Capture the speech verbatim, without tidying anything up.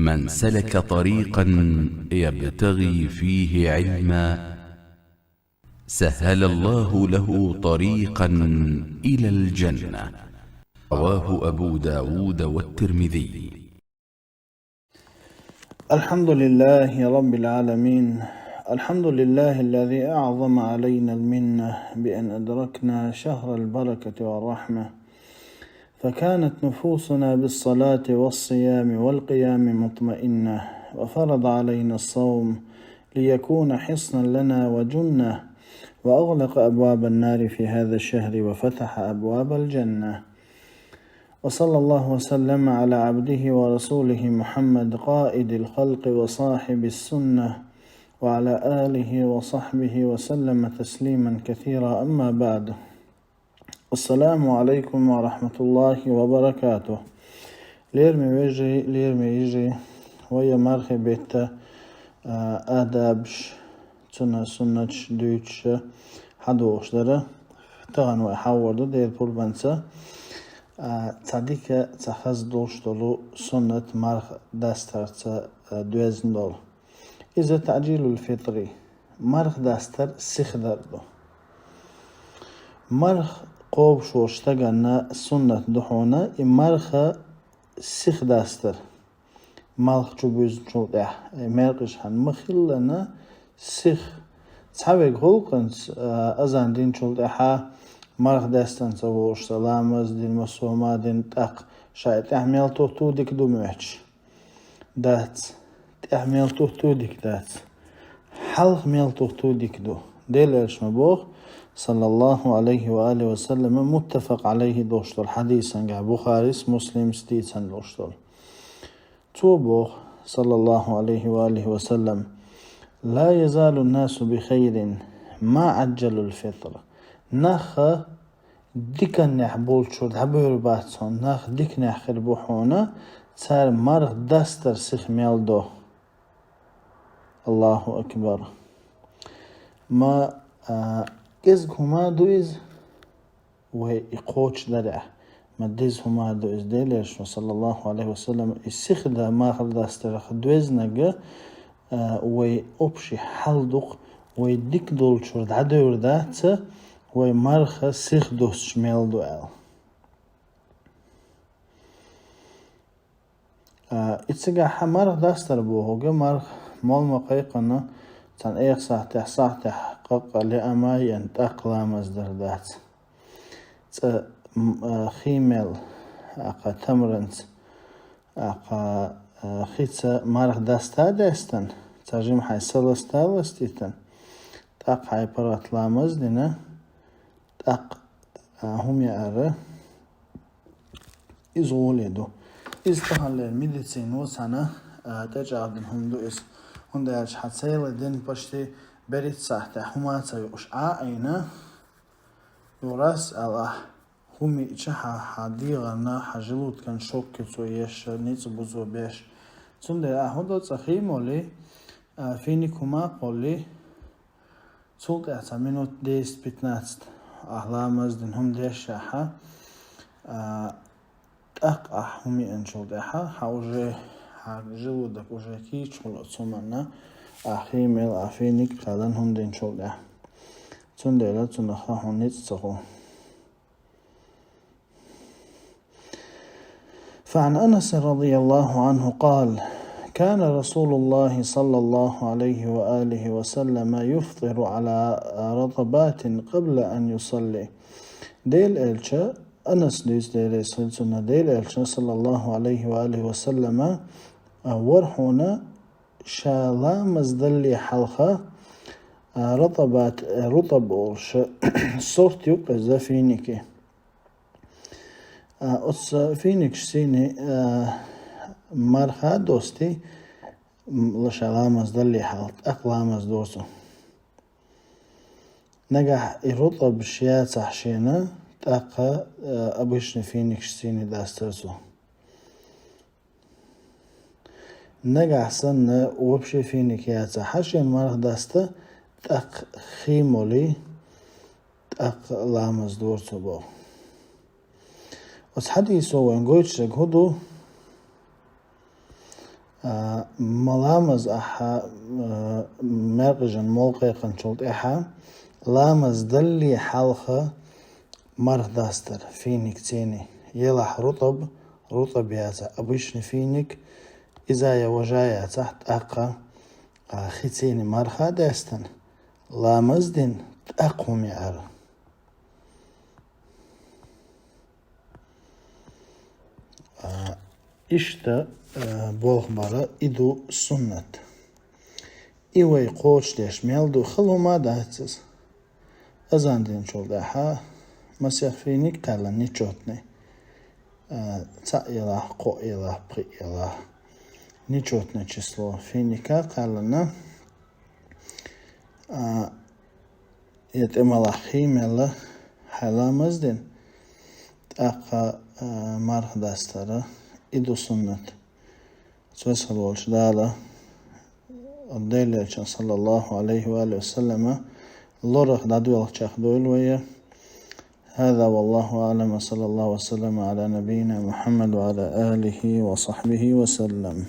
من سلك طريقا يبتغي فيه علما سهل الله له طريقا إلى الجنة. رواه أبو داود والترمذي. الحمد لله رب العالمين. الحمد لله الذي أعظم علينا المنة بأن أدركنا شهر البركة والرحمة، فكانت نفوسنا بالصلاة والصيام والقيام مطمئنة، وفرض علينا الصوم ليكون حصنا لنا وجنة، وأغلق أبواب النار في هذا الشهر وفتح أبواب الجنة. وصلى الله وسلم على عبده ورسوله محمد قائد الخلق وصاحب السنة، وعلى آله وصحبه وسلم تسليما كثيرا. أما بعد. السلام عليكم ورحمة الله وبركاته. Лераме вежарий, лераме йижарий, вай мархий бетта, а, адабаш, цун суннаташ дуьйцуш хьадоагӀаш дар. Тахан вай хьавола ду Дала пурбанца, а, цхьа дика, цхьа хаза долаш дола суннат марха дастарца, а, доьзна дола. Иза таӀжилул фитри, марха дастар сиха дар ду. Марха кхобуш волча стагана суннат ду хьона и марха сиха дастар. Малх чубузначул тӀехьа, э, маьркӀаж хьан ма хиллана, сиха. Цхьавега гӀулакханца, а, азан динначул тӀехьа марха даьстина ца волуш, ламаз дина, массо а ма дина, тӀаккха ша и тӀехьа мел туту дика ду моьттуш? Дац. ТӀехьа мел туту дика дац. Хьалха мел туту дика ду. Дала элчано боху, саллаллаху алейхи ва алихи ва саллама, муттафакъ алейхи долуш долу хьадисангахь, Бухарис, Муслимс дийцина долуш долу. Цо боху, саллаллаху алейхи ва алихи ва саллам: «Ла язалу насу би хайрин, ма аджалул фитр». Нах диканехь болчуьра дӀабевр бац хьуна, нах диканехь хир бу хьуна, цара марха дастар сиха мел до. Аллаху акбар. Ма, а, кӀезиг хӀума ду иза, вай и кхочушдарехь, ма деза хӀума ду иза, Делан Элчано, саллаллаху алейхи ва саллам, и сиха дан марха дастарх доьзнарг, а, вай общий хьал ду-кх, вай дика долчуьра дӀадевр дац, вай марха сиха доссуш мел ду аьлла. А, и цигахь марха дастар бохург, марха молла ма кхайкхина, цхьана эха сахьтехь, сахьтехь къакъа лаам а йина, тӀаккха ламаз дар дац. Цкъа, м, а, хи мел, аккха тамранца, аккха, а, хица марха даста а даьстина, цхьа жимма хьайн са ласта а ластийтина, тӀаккха хьайн паргӀат ламаз а дина, тӀаккха, а, хӀума яара, иза гӀоле ду. Иза таханлера медицина цхьана, а, тӀечӀагӀдина хӀума ду иза. ХӀунда аьлча хьан цхьайолу дин пашти берхӀитта сахьтехь хӀума а ца юуш Ӏа а Ӏийна, юха раз аьлла ахь, хӀума йиъча хьан, хьан дегӀана, хьан желудкана шок ю цо еш, ницкъ бу цо беш. Цундела ахь хӀун до, цкъа хи а молий, а, финик хӀума а кхоллий, цул тӀаьхьа цхьа минут десять-пятнадцать ахь ламаз дина хӀума дешшехь, а, тӀаккха ахь хӀума йиъначул тӀаьхьа, хьан уже, хьан желудок уже кийча хуьлу оцу хӀуманна, ахь хи мел, ахь финик кхаьллина хӀума динчул тӀаьхьа. Цундела цунах хьуна ницкъ ца хуьлу. فعن أنس رضي الله عنه قال: كان رسول الله صلى الله عليه وآله وسلم يفطر على رطبات قبل أن يصلي. Делан Элча, Анас дуьйцу, Делан салам хуьлда цунна, Делан Элча, саллаллаху алейхи ва алихи ва саллама, а, вара хьуна ша ламаз далле хьалха, а, ратабат, а, рутаб олуш сорт ю-кх иза финики. А, оцу финикаш сийна, а, марха а достий, м, ла ша ламаз далле хьалха, тӀаккха ламаз дора цо. Нагахь и рутабаш яцахь шена, тӀаккха, а, обычный финикаш сийна дастара цо. Нагахь санна вообще финик яцахь шена марха даста, тӀаккха хи а молий, тӀаккха ламаз дора цо боху. Оцу хьадисо вайн гойтуш дерг хӀун ду? А, ма ламаз ахьа, а, маьркъажан молла кхайкхинчул тӀехьа, ламаз далале хьалха марха дастар, финик цӀена, елахь рутӀаб, рутӀаб яцахь, обычный финик, иза я важа яцахь, тӀаккха, а, хи цӀена марха а даьстина, ламаз дина, тӀаккха хӀума яар. А, иштта, а, болх бар, и ду суннат. И вай кхочушдеш мел ду, хала хӀума дац иза. Азан динчул тӀехьа масех финик кхаьллина нечётный. А, цхьаъ елахь, кхоъ елахь, пхиъ елахь. Нечётное число финика кхаьллина. А, я тӀемалахь хи мелла, хьай ламаз дина, тӀаккха, а, марха дастар, и ду суннат. Веза-Сийлахь волчу Дала, Делан Элчан, саллаллаху алейхи ва алиhi ва саллама, лорах дӀадоьлхучех дойла вай. هذا والله أعلم، وصلى الله وسلم على نبينا محمد وعلى آله وصحبه وسلم.